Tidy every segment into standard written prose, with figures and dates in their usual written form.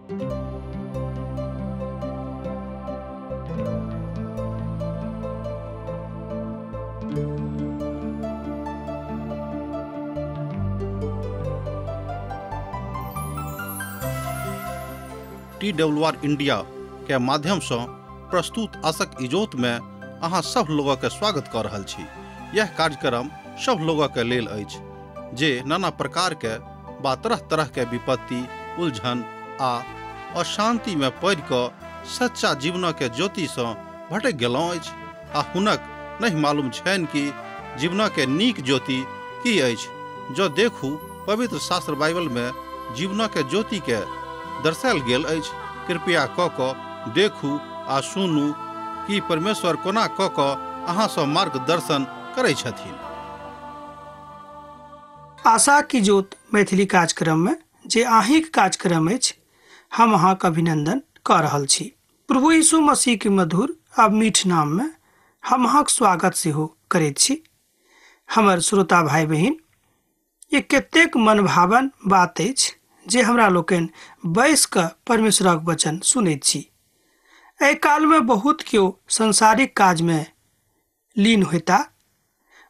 TWR India के माध्यम से प्रस्तुत आशक इजोत में अहाँ सब लोगों के स्वागत कर रहल छी। यह कार्यक्रम सब लोगों के लेल अछि जे नाना प्रकार के बा तरह तरह के विपत्ति, उलझन आ अशांति में पड़ि कऽ सच्चा जीवन के ज्योति से भटक गेलहुँ अछि आ हुनक नहीं मालूम छनि कि जीवन के नीक ज्योति की अछि। जो देखू पवित्र शास्त्र बाइबल में जीवन के ज्योति के दर्शायल गेल अछि। कृपया कऽ कऽ देखू आ सुनू कि परमेश्वर कोना कऽ कऽ अहाँ सँ मार्गदर्शन करै छथिन। आशा की ज्योत मैथिली कार्यक्रम में जे अहींक कार्यक्रम अछि, हम अहाँक अभिनंदन कऽ रहल छी। प्रभु यीशु मसीह के मधुर आ मीठ नाम में हम अहाँक स्वागत सेहो करैत छी। हमर श्रोता भाई बहिन, ये कतेक मनभावन बात अछि जे हमरा लोकनि बैस कऽ परमेश्वरक वचन सुनैत छी। एहि कालमे बहुत केओ सांसारिक काजमे लीन होता।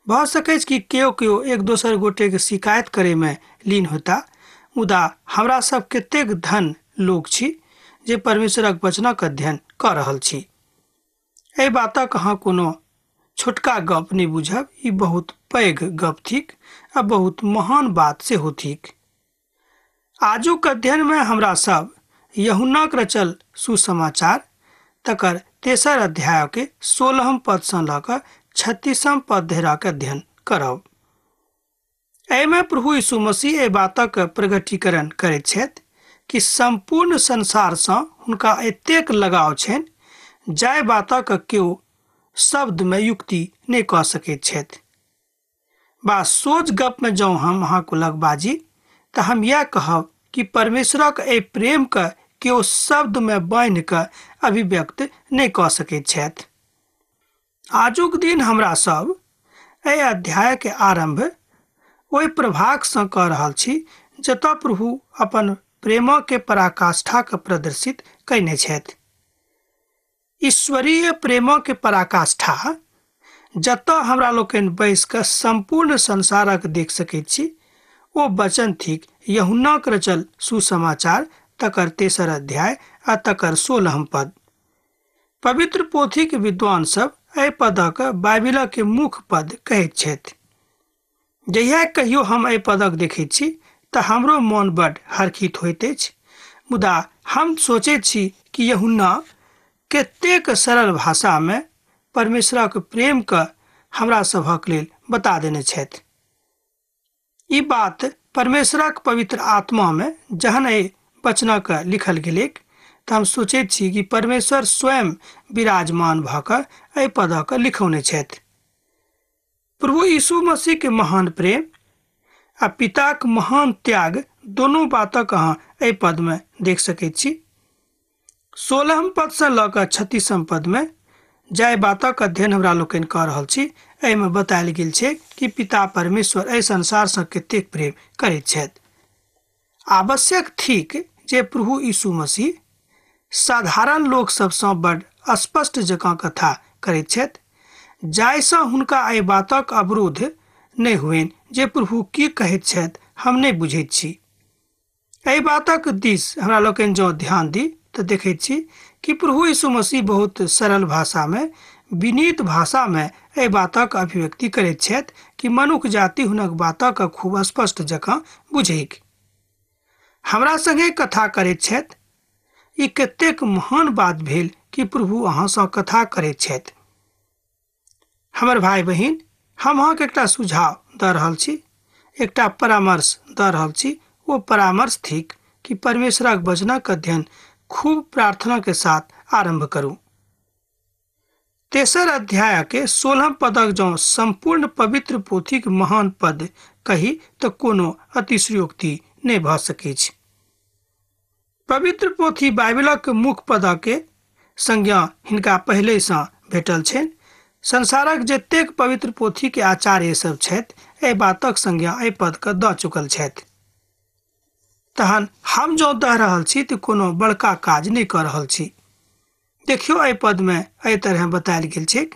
भऽ सकैछ कि केओ केओ एक दोसर गोटेके शिकायत करैमे लीन होता, मुदा हमरा सब कतेक धन लोक छी जे परमेश्वरक वचनक अध्ययन कऽ रहल छी। एहि बातक अहाँ कोनो छोटका गप नहि बुझब, ई बहुत पैघ गप थिक आ बहुत महान बात सेहो थिक। आजुक अध्ययन में हमरा सब यूहन्नाक रचल सुसमाचार तकर तेसर अध्याय के 16 पद से लऽ कऽ 36 पद धरिक अध्ययन करब। एहिमे प्रभु यीशु मसीह एहि बातक प्रगटीकरण करैत छथि कि सम्पूर्ण संसारसँ हुनका एतेक लगाव छनि जाहि बातक केओ शब्दमे युक्ति नहि कऽ सकैत छथि। बा सोच गपमे जँ हम अहाँके लग बाजी तऽ हम यह कहब कि परमेश्वरक एहि प्रेमके केओ शब्दमे बान्हि कऽ अभिव्यक्त नहि कऽ सकैत छथि। आजुक दिन हमरा सब एहि अध्यायके आरम्भ ओहि प्रभागसँ कऽ रहल छी जतऽ प्रभु अपन प्रेमके पराकाष्ठाके प्रदर्शित कयने छथि। ईश्वरीय प्रेमके पराकाष्ठा जतऽ हमरा लोकनि बैस कऽ सम्पूर्ण संसारक देख सकैत छी, ओ वचन थिक यूहन्नाक रचल सुसमाचार तकर तेसर अध्याय आ तकर 16 पद। पवित्र पोथीक विद्वान सब एहि पदक बाइबिलक के मुख्य पद कहैत छथि। जहिया कहियो हम एहि पदक देखैत छी तऽ हमरो मन बड हर्षित होइत अछि, मुदा हम सोचैत छी कि यूहन्ना कतेक सरल भाषा में परमेश्वरक प्रेम के हमरा सभक लेल बता देने छथि। ई बात परमेश्वरक पवित्र आत्मा में जहन एहि वचनक लिखल गेलैक तऽ हम सोचैत छी कि परमेश्वर स्वयं विराजमान भऽ कऽ एहि पदक लिखौने छथि। प्रभु यीशु मसीह के महान प्रेम आ पिताक महान त्याग दोनों बातक अहाँ एहि पद में देख सकैत छी। 16 पद से लऽ कऽ 36 पद में जाहि बातक अध्ययन हमरा लोकनि कऽ रहल छी, एहिमे बतायल गेल छै कि पिता परमेश्वर एहि संसारसँ कतेक प्रेम करैत छथि। आवश्यक थिक जे प्रभु यीशु मसीह साधारण लोक सबसँ बड स्पष्ट जकाँ कथा करैत छथि, जाहिसँ हुनका एहि बातक अवरोध नहि होइन जे प्रभु की कहैत छथि हम नहि बुझैत छी। एहि बातक दिस हमरा लोकनि जँ ध्यान दी तऽ देखैत छी कि प्रभु यीशु मसीह बहुत सरल भाषा में, विनीत भाषा में एहि बातक अभिव्यक्ति करैत छथि कि मनुख जाति हुनक बातक खूब स्पष्ट जकाँ बुझैक। हमरा संगे कथा करैत छथि। ई कतेक महान बात भेल कि प्रभु अहाँसँ कथा करैत छथि। हमर भाई बहिन, हम अहाँके एकटा सुझाव दऽ रहल छी, एकटा परामर्श दऽ रहल छी। ओ परामर्श थिक कि परमेश्वरक वचनक अध्ययन खूब प्रार्थना के साथ आरंभ करू। तेसर अध्याय के 16 पदक जँ सम्पूर्ण पवित्र पोथीक महान पद कही तऽ कोनो अतिशयोक्ति नहि भऽ सकैछ। पवित्र पोथी बाइबिलक मुख्य पद के संज्ञा हिनका पहिले सँ भेटल छनि। संसारक जतेक पवित्र पोथी के आचार्य सब छथि एहि बातक संज्ञा एहि पद के दऽ चुकल छथि। तहन हम जँ दऽ रहल छी तऽ कोनो बड़का काज नहि कऽ रहल छी। देखियौ, एहि पदमे एहि तरहे बतायल गेल छैक,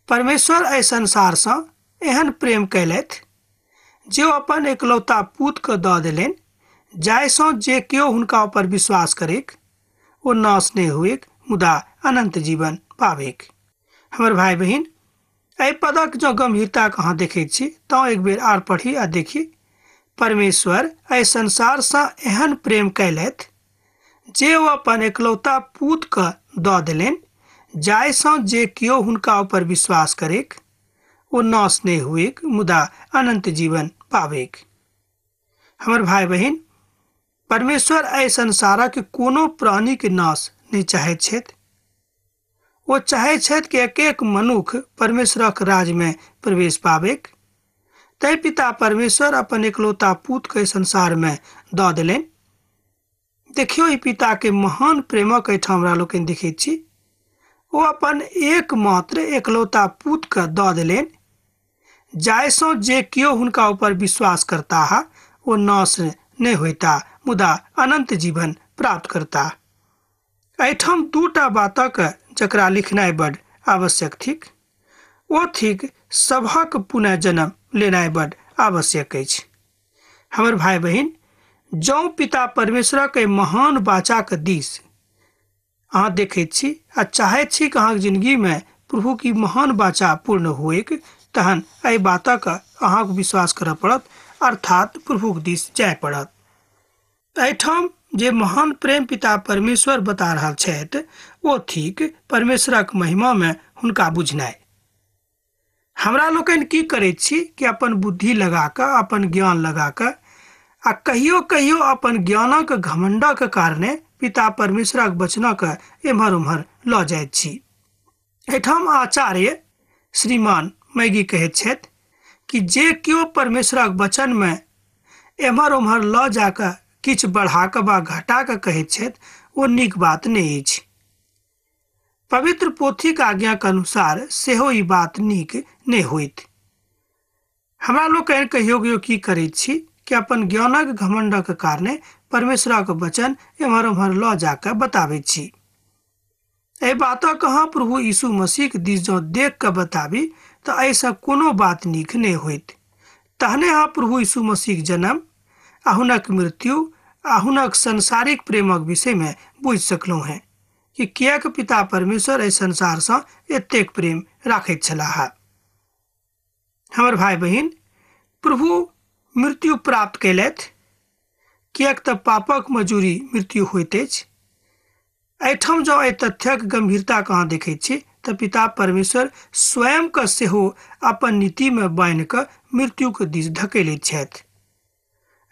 परमेश्वर एहि संसारसँ एहन प्रेम कयलथि जे ओ अपन एकलौता पूतके दऽ देलनि, जाहिसँ जे केओ हुनका ऊपर विश्वास करैक ओ नाश नहि हुएक मुदा अनन्त जीवन पाबैक। हमर भाय बहिन, एहि पदक जँ गंभीरताके अहाँ देखैत छी तँ एक बेर आर पढ़ी आ देखी। परमेश्वर एहि संसारसँ एहन प्रेम कयलथि जे ओ अपन एकलौता पूतके दऽ देलनि, जाहिसँ जे केओ हुनका ऊपर विश्वास करैक ओ नाश नहि हुएक मुदा अनन्त जीवन पाबैक। हमर भाय बहिन, परमेश्वर एहि संसारक कोनो प्राणीके नाश नहि चाहैत छथि। ओ चाहैत छथि कि एक एक मनुख परमेश्वरक राज्यमे प्रवेश पाबैक। तैं पिता परमेश्वर अपन एकलौता पूतके संसारमे दऽ देलनि। देखियौ, ई पिताके महान प्रेमक एहिठाम हमरा लोकनि देखैत छी। ओ अपन एकमात्र एकलौता पूतके दऽ देलनि, जाहिसँ जे केओ हुनका ऊपर विश्वास करताह ओ नाश नहि होइता मुदा अनन्त जीवन प्राप्त करता। एहिठाम दूटा बातक जकरा लिखनाइ बड आवश्यक थिक, ओ थिक सभक पुनर्जन्म लेनाइ बड आवश्यक अछि। हमर भाय बहिन, जँ पिता परमेश्वरक एहि महान वाचाक दिस अहाँ देखैत छी आ चाहैत छी कि अहाँके जिंदगीमे प्रभु की महान वाचा पूर्ण होइक, तहन एहि बातक अहाँके विश्वास करय पड़त, अर्थात प्रभुक दिस जाय पड़त। एहिठाम जे महान प्रेम पिता परमेश्वर बता रहल छथि ओ थिक परमेश्वरक महिमामे हुनका बुझनाइ। हमरा लोकनि की करैत छी कि अपन बुद्धि लगा कऽ, अपन ज्ञान लगा कऽ आ कहियो कहियो अपन ज्ञानक घमंडक कारणे पिता परमेश्वरक वचनक एम्हर ओम्हर लऽ जाइत छी। एहिठाम आचार्य श्रीमान मैगी कहैत छथि कि जे केओ परमेश्वरक वचनमे एम्हर ओम्हर लऽ जाकऽ किछु बढ़ा कऽ वा घटा कऽ कहैत छथि ओ नीक बात नहि अछि। पवित्र पोथीक आज्ञाक अनुसार सेहो ई बात नीक नहि होइत। हमरा लोकनि कहियो कहियो की करैत छी कि अपन ज्ञानक घमंडक कारणे परमेश्वरक वचन एम्हर ओम्हर लऽ जाकऽ बताबैत छी। एहि बातक अहाँ प्रभु यीशु मसीहक दिस जँ देख कऽ बताबी तऽ एहिसँ कोनो बात नीक नहि होइत। तहने अहाँ प्रभु यीशु मसीहक जन्म आ हुनक मृत्यु आ हुनक सांसारिक प्रेमक विषयमे बुझि सकलहुँ हेँ कि किएक पिता परमेश्वर एहि संसारसँ एतेक प्रेम राखैत छलाह। हमर भाय बहिन, प्रभु मृत्यु प्राप्त कयलथि किएक तऽ पापक मजूरी मृत्यु होइत अछि। एहिठाम जँ एहि तथ्यक गंभीरताके अहाँ देखैत छी तऽ पिता परमेश्वर स्वयंके सेहो अपन नीतिमे बान्हि कऽ मृत्युके दिस धकेलैत छथि।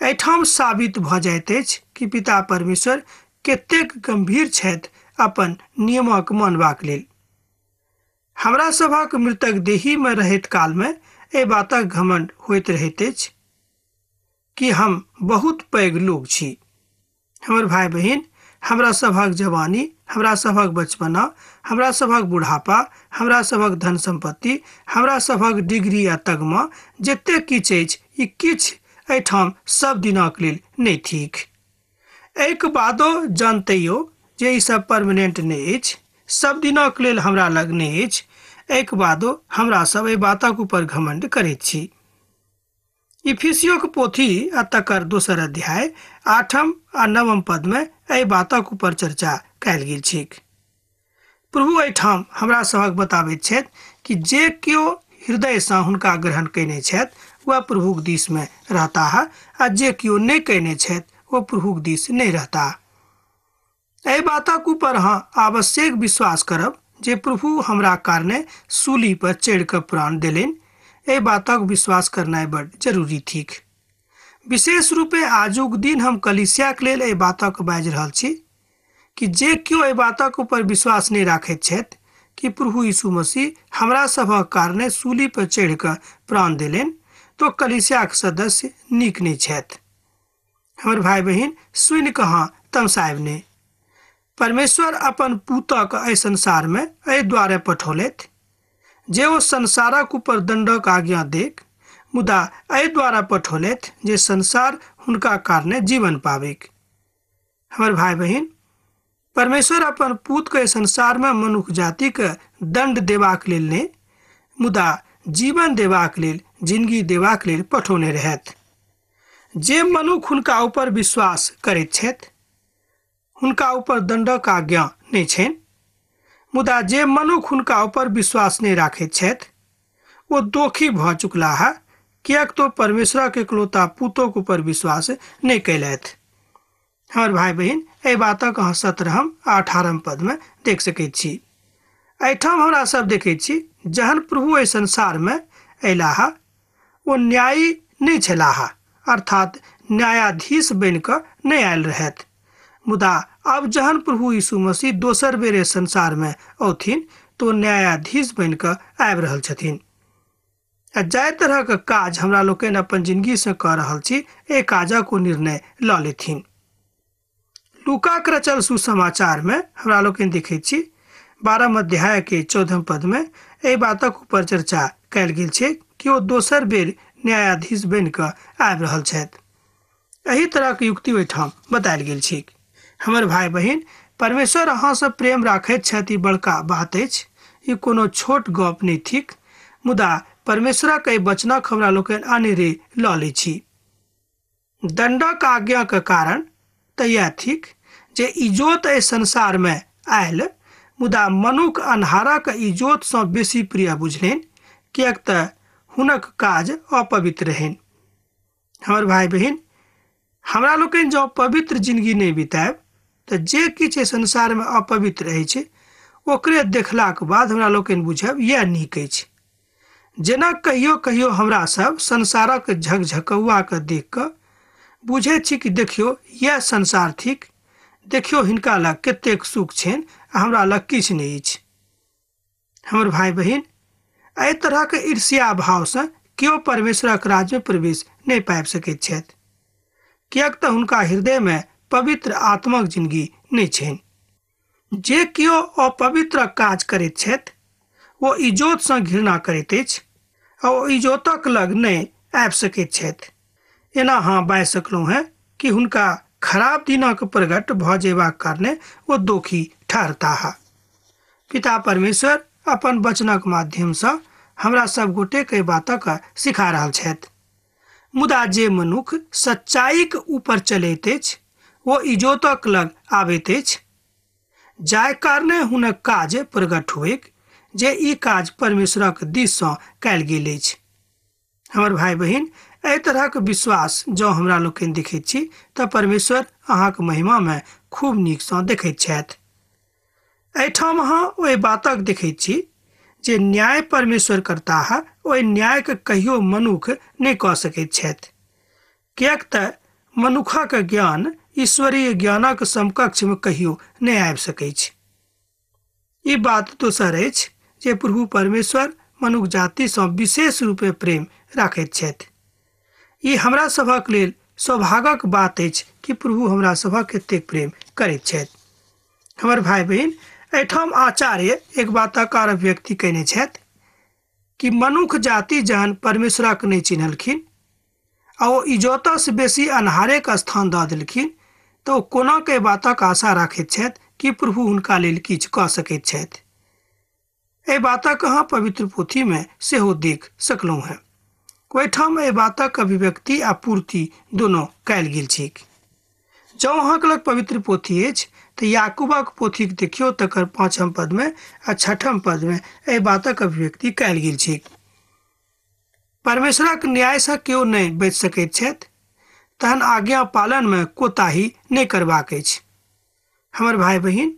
एहिठाम साबित भऽ जाइत अछि कि पिता परमेश्वर कतेक गंभीर छथि अपन नियमक मानबाक लेल। हमरा सभक मृतक देहीमे रहैत कालमे एहि बातक घमंड होइत रहैत अछि कि हम बहुत पैघ लोक छी। हमर भाय बहिन, हमरा सभक जवानी, हमरा सभक बचपना, हमरा सभक बुढ़ापा, हमरा सभक धन सम्पत्ति, हमरा सभक डिग्री आ तगमा जतेक किछु अछि ई किछु एहिठाम सब दिनक लेल नहि थिक। एहिके बादो जानतैयो जे ई सब परमानेंट नहि अछि, सब दिनक लेल हमरा लग नहि अछि, एहिके बादो हमरा सब एहि बातक ऊपर घमंड करैत छी। इफिसियोक पोथी आ तकर दोसर अध्याय 8 आ 9 पदमे एहि बातक ऊपर चर्चा कयल गेल छैक। प्रभु एहिठाम हमरा सभक बताबैत छथि कि जे केओ हृदयसँ हुनका ग्रहण कयने छथि वह प्रभुक दिसमे रहताह आ जे केओ नहि कयने छथि ओ प्रभुक दिस नहि रहताह। एहि बातक ऊपर अहाँ आवश्यक विश्वास करब जे प्रभु हमरा कारणे सूली पर चढ़ि कऽ प्राण देलनि। एहि बातक विश्वास करनाइ बड जरूरी थिक। विशेष रूपे आजुक दिन हम कलीसियाक लेल एहि बातक बाजि रहल छी कि जे केओ एहि बातक ऊपर विश्वास नहि राखैत छथि कि प्रभु यीशु मसीह हमरा सभक कारणे सूली पर चढ़ि कऽ प्राण देलनि, तो कलीसियाक सदस्य नीक नहि छथि। हमर भाय बहिन, सुनि कऽ अहाँ तमसायब नहि। परमेश्वर अपन पूतक एहि संसारमे एहि दुआरे पठौलथि जे ओ संसारक ऊपर दंडक आज्ञा देख मुदा एहि द्वारा पठौलथि जे संसार हुनका कारणे जीवन पाबैक। हमर भाई बहिन, परमेश्वर अपन पूत के संसार में मनुख जाति के दंड देबाक लेल नहि, मुदा जीवन देबाक लेल, जिंदगी देबाक लेल पठौने रहथि। जे मनुख हुनका ऊपर विश्वास करैत छथि हुनका ऊपर दंडक आज्ञा नहि छनि, मुदा जे मनुख हुनका ऊपर विश्वास नहि राखैत छथि ओ दोषी भऽ चुकलाह, किएक तो परमेश्वरक एकलौता पुतोक ऊपर विश्वास नहि कयलथि। हमर भाई बहिन, एहि बातक अहाँ 17 आ 18 पद में देख सकैत छी। एहिठाम हमरा सब देखैत छी जहन प्रभु एहि संसार में अयलाह ओ न्यायी नहि छलाह, अर्थात न्यायाधीश बनि कऽ नहि आयल रहथि, मुदा अब जहन प्रभु यीशु मसीह दोसर बेर संसार में औथिन तो न्यायाधीश बनि कऽ आबि रहल छथिन। आ जाहि तरहक काज हमरा लोकनि अपन जिंदगी से कऽ रहल छी, एहि काजक ओ निर्णय लऽ लेथिन। लूकाक रचल सुसमाचार में हमरा लोकनि देखैत छी 12 अध्याय के 14 पद में एहि बातक ऊपर चर्चा कयल गेल छै कि ओ दोसर बेर न्यायाधीश बनि कऽ आबि रहल छथि। एहि तरहक युक्ति ओहिठाम बतायल गेल छै। हमर भाई बहिन, परमेश्वर अहाँसँ प्रेम राखैत छथि, ई बड़का बात अछि, ई कोनो छोट गप नहि थिक, मुदा परमेश्वरक एहि वचनक हमरा लोकनि अनेरे लऽ लै छी। दंडक आज्ञाक कारण तऽ इएह थिक जे इजोत एहि संसार में आयल, मुदा मनुख अन्हारक इजोतसँ बेसी प्रिय बुझलनि, किएक तऽ हुनक काज अपवित्र रहनि। हमर भाई बहिन, हमरा लोकनि जँ पवित्र जिंदगी नहि बितायब तऽ जे किछु एहि संसार में अपवित्र अछि ओकरे देखलाक बाद हमरा लोकनि बुझब इएह नीक अछि। जेना कहियो कहियो हमरा सब संसारक झकझकौआ के देख कऽ बुझै छी कि देखियो इएह संसार थिक, देखियो हिनका लग कतेक सुख छनि आ हमरा लग किछु नहि अछि। हमर भाई बहिन, एहि तरहक ईर्ष्या भावसँ केओ परमेश्वरक राज्य में प्रवेश नहि पाबि सकैत छथि, किएक तऽ हुनका हृदय में पवित्र आत्मक जिंदगी नहि छनि। जे केओ अपवित्र काज करैत छथि ओ इजोतसँ घृणा करैत अछि आ ओ इजोतक लग नहि आबि सकैत छथि। एना अहाँ बाजि सकलहुँ हेँ कि हुनका खराब दिनक प्रकट भऽ जेबाक कारणे ओ दोषी ठहरताह। पिता परमेश्वर अपन वचनक माध्यमसँ हमरा सब गोटेके एहि बातक सिखा रहल छथि। मुदा जे मनुख सच्चाईक ऊपर चलैत अछि ओ इजोतक लग आबैत अछि, जाहि कारणे हुनक काज प्रकट होइक जे ई काज परमेश्वरक दिससँ कयल गेल अछि। हमर भाई बहिन, एहि तरहक विश्वास जँ हमरा लोकनि देखैत छी तऽ परमेश्वर अहाँक महिमा में खूब नीकसँ देखैत छथि। एहिठाम अहाँ ओहि बातक देखैत छी जे न्याय परमेश्वर करताह, ओहि न्यायके कहियो मनुख नहि कऽ सकैत छथि, किएक तऽ मनुखक ज्ञान ईश्वरीय ज्ञानक समकक्ष में कहियो नहि आबि सकैछ। ई बात दोसर अछि जे प्रभु परमेश्वर मनुख जातिसँ विशेष रूपे प्रेम राखैत छथि। ई हमरा सभक लेल सौभाग्यक बात अछि कि प्रभु हमरा सभक एतेक प्रेम करैत छथि। हमर भाई बहिन, एहिठाम आचार्य एक बातक आर अभिव्यक्ति कयने छथि कि मनुख जाति जहन परमेश्वरक नहि चिन्हलखिन आ ओ इजोतसँ बेसी अन्हारेके स्थान दऽ देलखिन तऽ ओ कोना के बातक आशा राखैत छथि कि प्रभु हुनका लेल किछु कऽ सकैत छथि। एहि बातक अहाँ पवित्र पोथीमे सेहो देख सकलहुँ हेँ। ओहिठाम एहि बातक अभिव्यक्ति आ पूर्ति दोनो कयल गेल छैक। जँ अहाँके लग पवित्र पोथी अछि तऽ याकूबक पोथीक देखियौ, तकर 5 पद में आ 6 पद में एहि बातक अभिव्यक्ति कयल गेल छैक। परमेश्वरक न्यायसँ केओ नहि बचि सकैत छथि, तहन आज्ञा पालन में कोताही नहि करबाक अछि। हमर भाई बहिन,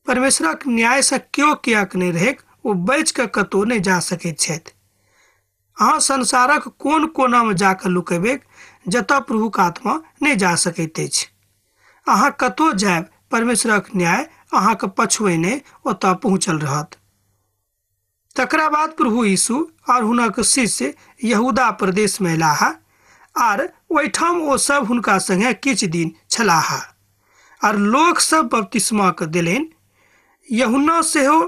परमेश्वरक न्यायसँ केओ किएक नहि रहैक, ओ बचि कऽ कतहु नहि जा सकैत छथि। अहाँ संसारक कोन कोनामे जाकऽ लुकेबै जतऽ प्रभुक आत्मा नहि जा सकैत अछि। अहाँ कतहु जायब, परमेश्वरक न्याय अहाँके पछुएने ओतऽ पहुँचल रहत। तकरा बाद प्रभु यीशु और हुनक शिष्य यहूदा प्रदेश में अयलाह आर ओहिठाम ओ सब हुनका संगे किछु दिन छलाह आर लोक सब बपतिस्मा के देलनि। यूहन्ना सेहो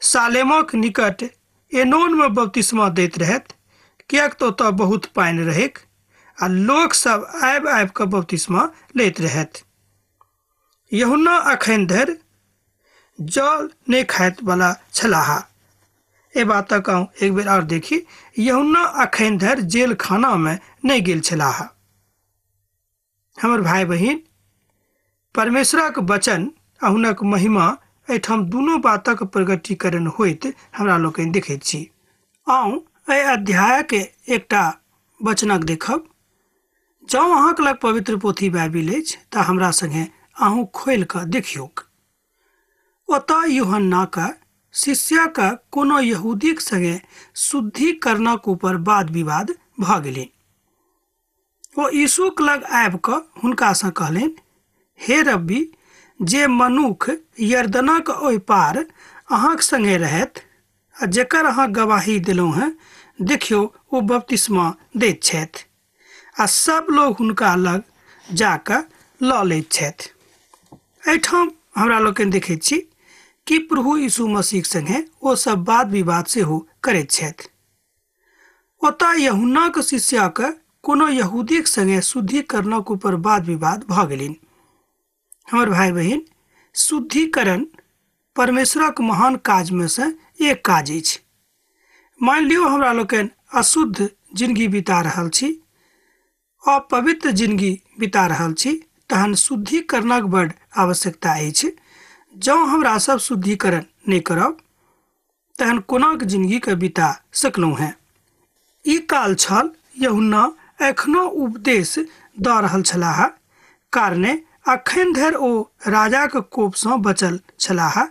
सालेमक निकट एनोन में बपतिस्मा दैत रहथि, किएक तऽ ओतऽ बहुत पानि रहैक आ लोक सब आबि आबि कऽ बपतिस्मा लैत रहथि। यूहन्ना अखन धरि जल नहि खाइत वाला छलाह। एहि बातक एक बेर आओर देखी, यूहन्ना अखन धरि जेल खाना मे नहि गेल छलाह। हमर भाई बहिन, परमेश्वरक वचन आ हुनक महिमा एहिठाम दुनू बातक प्रगटीकरण होइत हमरा लोकनि देखैत छी। आउ एहि अध्यायके एकटा वचनक देखब। जँ अहाँके लग पवित्र पोथी बाइबिल अछि तऽ हमरा संगे अहूँ खोलि कऽ देखियौक। ओतऽ यूहन्नाक शिष्यक कोनो यहूदीक संगे शुद्धिकरणक ऊपर वाद विवाद भऽ गेलनि। ओ यीशुक लग आबि कऽ हुनकासँ कहलनि, हे रब्बी, जे मनुख यरदनक ओहि पार अहाँक संगे रहत आ जकर अहाँ गवाही देलहुँ हेँ, देखियौ ओ बपतिस्मा दैत छथि आ सब लोग हुनका लग जाकऽ लऽ लैत छथि। एहिठाम हमरा लोकनि देखैत छी कि प्रभु यीशु मसीह संगे ओ सब वाद विवाद सेहो करैत छथि। ओतऽ यूहन्नाक शिष्यक कोनो यहूदीक संगे शुद्धिकरणक ऊपर वाद विवाद भऽ गेलनि। हमर भाई बहिन, शुद्धिकरण परमेश्वरक महान काजमे सँ एक काज अछि। मानि लियौ हमरा लोकनि अशुद्ध जिंदगी बिता रहल छी, अपवित्र जिंदगी बिता रहल छी, तहन शुद्धिकरणक बड आवश्यकता अछि। जँ हमरा सब शुद्धिकरण नहि करब तहन कोनाक जिंदगीके बिता सकलहुँ हेँ। ई काल छल यूहन्ना एखनो उपदेश दऽ रहल छलाह, कारणे अखन धरि ओ राजाक कोपसँ बचल छलाह।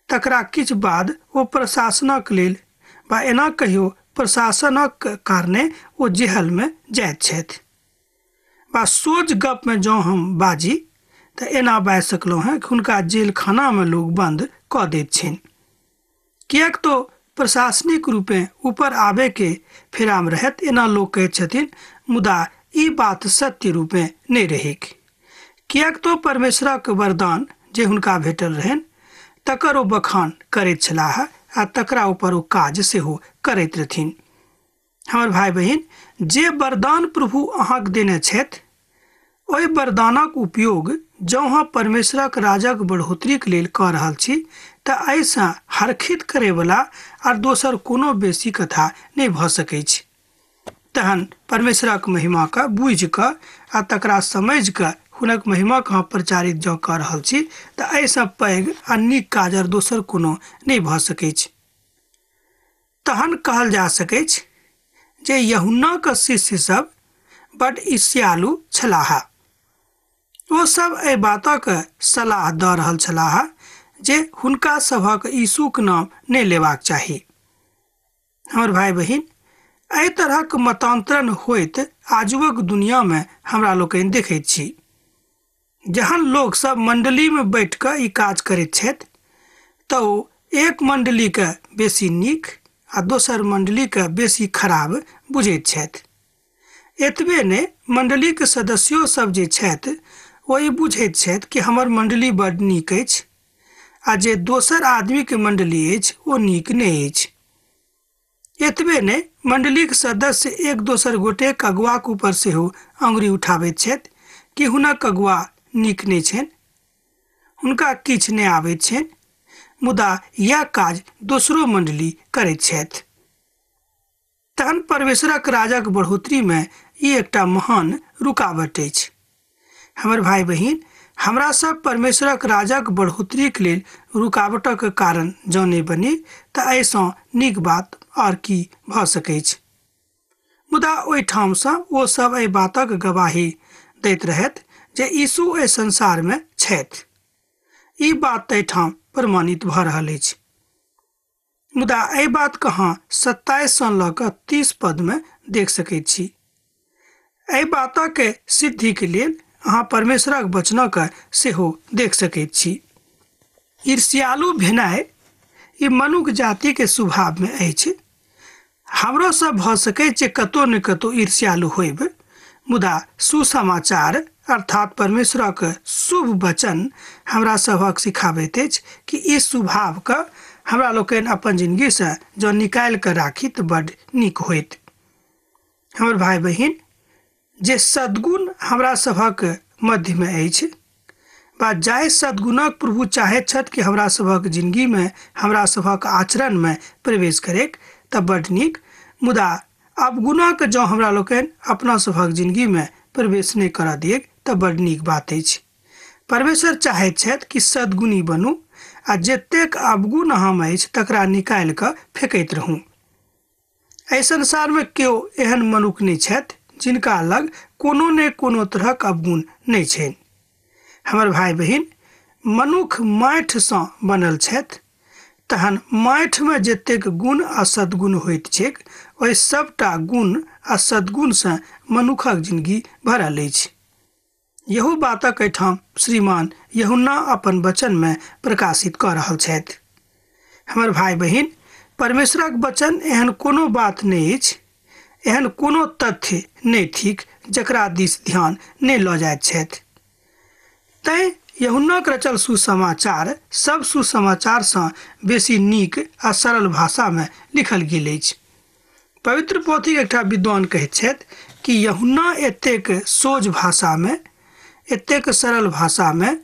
तकरा किछु बाद ओ प्रशासनक लेल वा एना कहियो प्रशासनक कारणे ओ जेहलमे जाइत छथि। वा सोझ गपमे जँ हम बाजी तऽ एना बाजि सकलहुँ हेँ कि हुनका जेल खानामे लोक बन्द कऽ दैत छनि, किएक तो प्रशासनिक रूपेँ ऊपर आबैके फेरामे रहत एना लोक कहैत छथिन, मुदा ई बात सत्य रूपेँ नहि रहैक, किएक तो परमेश्वरक वरदान जे हुनका भेटल रहनि तकर ओ बखान करैत छलाह आ तकरा ऊपर ओ काज सेहो करैत रहथिन। हमर भाई बहिन, जे वरदान प्रभु अहाँके देने छथि ओहि वरदानक उपयोग जँ अहाँ परमेश्वरक राजक बढ़ोतरीके लेल कऽ रहल छी तऽ एहिसँ हरखित करैवला आर दोसर कोनो बेसी कथा नहि भऽ सकैछ। तहन परमेश्वरक महिमाके बुझि कऽ आ तकरा समझि कऽ हुनक महिमाके अहाँ प्रचारित जँ कऽ रहल छी तऽ एहिसँ पैघ आ नीक काज आर दोसर कोनो नहि भऽ सकैछ। तहन कहल जा सकैछ जे यूहन्नाक शिष्य सब बड ईर्ष्यालु छलाह। ओ सब एहि बातक सलाह दऽ रहल छलाह जे हुनका सभक यीशुक नाम नहि लेबाक चाही। हमर भाई बहिन, एहि तरहक मतांतरण होइत आजुक दुनियामे हमरा लोकनि देखैत छी। जहन लोक सब मंडलीमे बैठ कऽ ई काज करैत छथि तऽ ओ एक मंडलीके बेसी नीक आ दोसर मंडलीके बेसी खराब बुझैत छथि। एतबे नहि, मंडलीके सदस्यो सब जे छथि ओ ई बुझैत छथि कि हमर मंडली बड नीक अछि आ जे दोसर आदमीके मंडली अछि ओ नीक नहि अछि। एतबे नहि, मंडलीके सदस्य एक दोसर गोटेक अगुआक ऊपर सेहो अंगुरी उठाबैत छथि कि हुनक अगुआ नीक नहि छनि, हुनका किछु नहि आबैत छनि, मुदा यैह काज दोसरो मंडली करैत छथि। तहन परमेश्वरक राजक बढ़ोतरीमे ई एकटा महान रुकावट अछि। हमर भाई बहिन, हमरा सब परमेश्वरक राजक बढ़ोतरीके लेल रुकावटक कारण जँ नहि बनी तऽ एहिसँ नीक बात आओर की भऽ सकैछ। मुदा ओहिठामसँ ओ सब एहि बातक गवाही दैत रहथि जे यीशु एहि संसारमे छथि। ई बात एहिठाम प्रमाणित भऽ रहल अछि। मुदा एहि बात के अहाँ 27 सँ लऽ कऽ 30 पदमे देख सकैत छी। एहि बातक सिद्धिके लेल अहाँ परमेश्वरक वचनक सेहो देख सकैत छी। ईर्ष्यालु भेनाइ ई मनुख जातिके स्वभावमे अछि। हमरो सब भऽ सकैत जे कतौ ने कतौ ईर्ष्यालु होइब, मुदा सुसमाचार अर्थात परमेश्वरक शुभ वचन हमरा सभक सिखाबैत अछि कि ई स्वभावके हमरा लोकनि अपन जिंदगीसँ जँ निकालि कऽ राखी तऽ बड नीक होइत। हमर भाई बहिन, जे सद्गुण हमरा सभक मध्यमे अछि बा जाहि सद्गुणक प्रभु चाहैत छथि कि हमरा सभक जिंदगीमे, हमरा सभक आचरणमे प्रवेश करैक तऽ बड्ड नीक। मुदा अवगुणक जँ हमरा लोकनि अपना सभक जिंदगीमे प्रवेश नहि करऽ दियैक तऽ बड्ड नीक बात अछि। परमेश्वर चाहैत छथि कि सद्गुणी बनू आ जतेक अवगुण हम अछि तकरा निकालि कऽ फेकैत रहू। एहि संसारमे केओ एहन मनुख नहि छथि जिनका लग कोनो ने कोनो तरहक अवगुण नहि छनि। हमर भाई बहिन, मनुख माटिसँ बनल छथि, तहन माटिमे जतेक गुण आ सद्गुण होइत छैक ओहि सबटा गुण आ सद्गुणसँ मनुखक जिंदगी भरल अछि। यहू बातक एहिठाम श्रीमान यूहन्ना अपन वचनमे प्रकाशित कऽ रहल छथि। हमर भाई बहिन, परमेश्वरक वचन एहन कोनो बात नहि अछि, एहन कोनो तथ्य नहि थिक जकरा दिस ध्यान नहि लऽ जाइत छथि। तैं यूहन्नाक रचल सुसमाचार सब सुसमाचारसँ बेसी नीक आ सरल भाषामे लिखल गेल अछि। पवित्र पोथीक एकटा विद्वान कहैत छथि कि यूहन्ना एतेक सोझ भाषामे, एतेक सरल भाषामे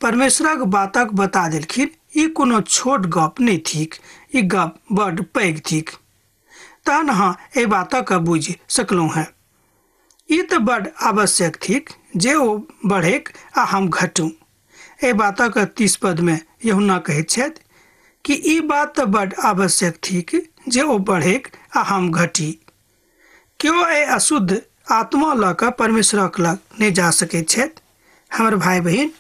परमेश्वरक बातक बता देलखिन। ई कोनो छोट गप नहि थिक, ई गप बड्ड पैघ थिक। तहन अहाँ एहि बातक बुझि सकलहुँ हेँ। ई तऽ बड्ड आवश्यक थिक जे ओ बढ़ैक आ हम घटू। एहि बातक 30 पदमे यूहन्ना कहैत छथि कि ई बात तऽ बड्ड आवश्यक थिक जे ओ बढ़ैक आ हम घटी। केओ एहि अशुद्ध आत्मा लऽ कऽ परमेश्वरक लग नहि जा सकैत छथि। हमर भाई बहिन,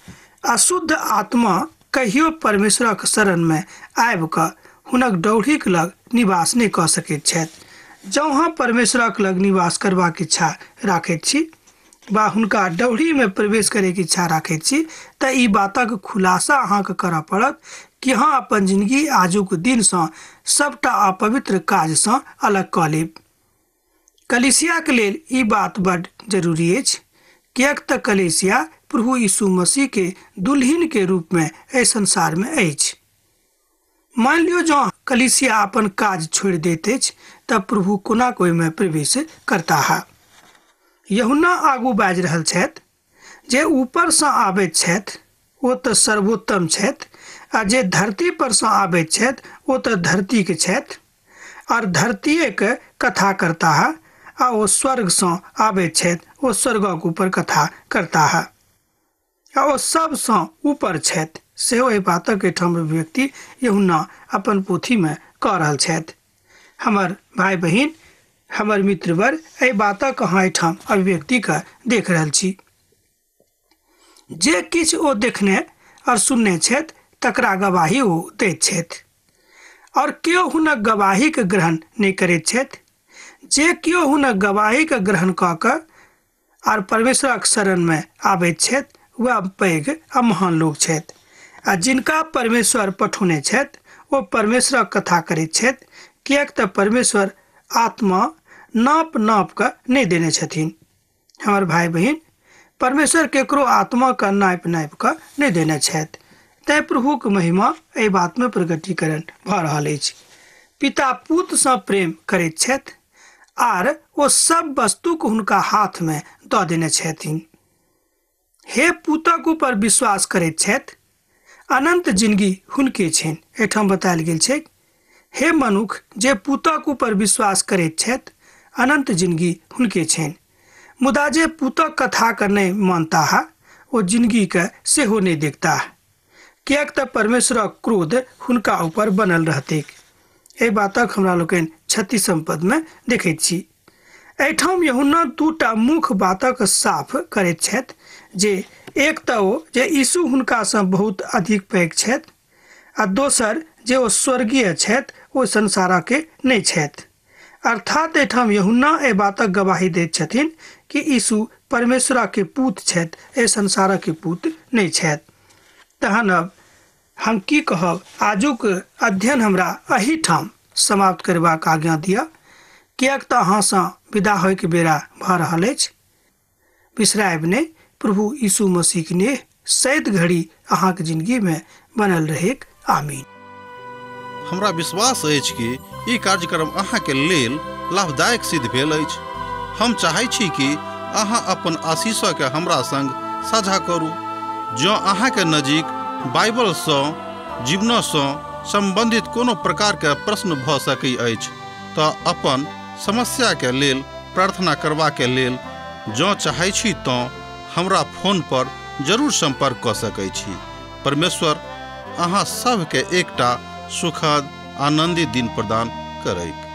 अशुद्ध आत्मा कहियो परमेश्वरक शरणमे आबि कऽ हुनक डौढ़ीक लग निवास नहि कऽ सकैत छथि। जँ अहाँ परमेश्वरक लग निवास करबाक इच्छा राखैत छी वा हुनका डौढ़ीमे प्रवेश करैके इच्छा राखैत छी तऽ ई बातक खुलासा अहाँके करऽ पड़त कि अहाँ अपन जिंदगी आजुक दिनसँ सबटा अपवित्र काजसँ अलग कऽ लेब। कलीसियाके लेल ई बात बड्ड जरूरी अछि, किएक तऽ कलीसिया प्रभु यीशु मसीह के दुल्हिन के रूपमे एहि संसारमे अछि। मान लियौ जँ कलीसिया अपन काज छोड़ि दैत अछि तऽ प्रभु कोना ओहिमे प्रवेश करताह। यूहन्ना आगू बाजि रहल छथि जे ऊपरसँ आबैत छथि ओ तऽ सर्वोत्तम छथि आ जे धरती परसँ आबैत छथि ओ तऽ धरतीके छथि और धरतीएके कथा करताह, आ ओ स्वर्गसँ आबैत छथि ओ स्वर्गक ऊपर कथा करताह आ ओ सबसँ ऊपर छथि। सेहो एहि बातक एहिठाम अभिव्यक्ति यूहन्ना अपन पोथीमे कऽ रहल छथि। हमर भाई बहिन, हमर मित्रवर, एहि बातक अहाँ एहिठाम अभिव्यक्तिके देख रहल छी। जे किछु ओ देखने और सुनने छथि तकरा गवाही ओ दैत छथि और केओ हुनक गवाहीके ग्रहण नहि करैत छथि। जे केओ हुनक गवाहीके ग्रहण कऽ कऽ आर परमेश्वरक शरणमे आबैत छथि वएह पैघ आ महान लोक छथि। आ जिनका परमेश्वर पठौने छथि ओ परमेश्वरक कथा करैत छथि, किएक तऽ परमेश्वर आत्मा नाप नाप कऽ नहि देने छथिन। हमर भाई बहिन, परमेश्वर केकरो आत्माके नापि नापि कऽ नहि देने छथि। तैं प्रभुक महिमा एहि बातमे प्रकटीकरण भऽ रहल अछि। पिता पुतसँ प्रेम करैत छथि आर ओ सब वस्तुक हुनका हाथमे दऽ देने छथिन। हे पुतक ऊपर विश्वास करैत छथि अनंत जिंदगी हुनके छनि। एहिठाम बतायल गेल छै, हे मनुख जे पुतक ऊपर विश्वास करैत छथि अनंत जिंदगी हुनके छनि। मुदा जे पुतक कथाके नहि मानताह ओ जिंदगीके सेहो नहि देखताह, किएक तऽ परमेश्वरक क्रोध हुनका ऊपर बनल रहतैक। एहि बातक हमरा लोकनि 36 पदमे देखैत छी। एहिठाम यूहन्ना दूटा मुख्य बातक साफ करैत छथि जे एक तऽ ओ जे यीशु हुनकासँ बहुत अधिक पैघ छथि आ दोसर जे ओ स्वर्गीय छथि, ओ संसारके नहि छथि। अर्थात एहिठाम यूहन्ना एहि बातक गवाही दैत छथिन कि यीशु परमेश्वरके पुत छथि, एहि संसारके पुत नहि छथि। तहन अब हम की कहब, आजुक अध्ययन हमरा एहिठाम समाप्त करबाक आज्ञा दिअ, किएक तऽ अहाँसँ विदा होइके बेरा भऽ रहल अछि। बिसरायब नहि, प्रभु यीशु मसीहके नेह सैद घड़ी अहाँके जिंदगीमे बनल रहेक। आमीन। हमरा विश्वास अछि कि ई कार्यक्रम अहाँके लेल लाभदायक सिद्ध भेल अछि। हम चाहै छी कि अहाँ अपन आशीषके हमरा संग साझा करू। जँ अहाँके नजीक बाइबलसँ जीवनसँ सम्बन्धित कोनो प्रकारके प्रश्न भऽ सकै अछि तऽ अपन समस्याके लेल प्रार्थना करबाके लेल जँ चाहै छी तँ हमरा फोन पर जरूर सम्पर्क कऽ सकै छी। परमेश्वर अहाँ सभके एकटा सुखद आनन्दित दिन प्रदान करैक।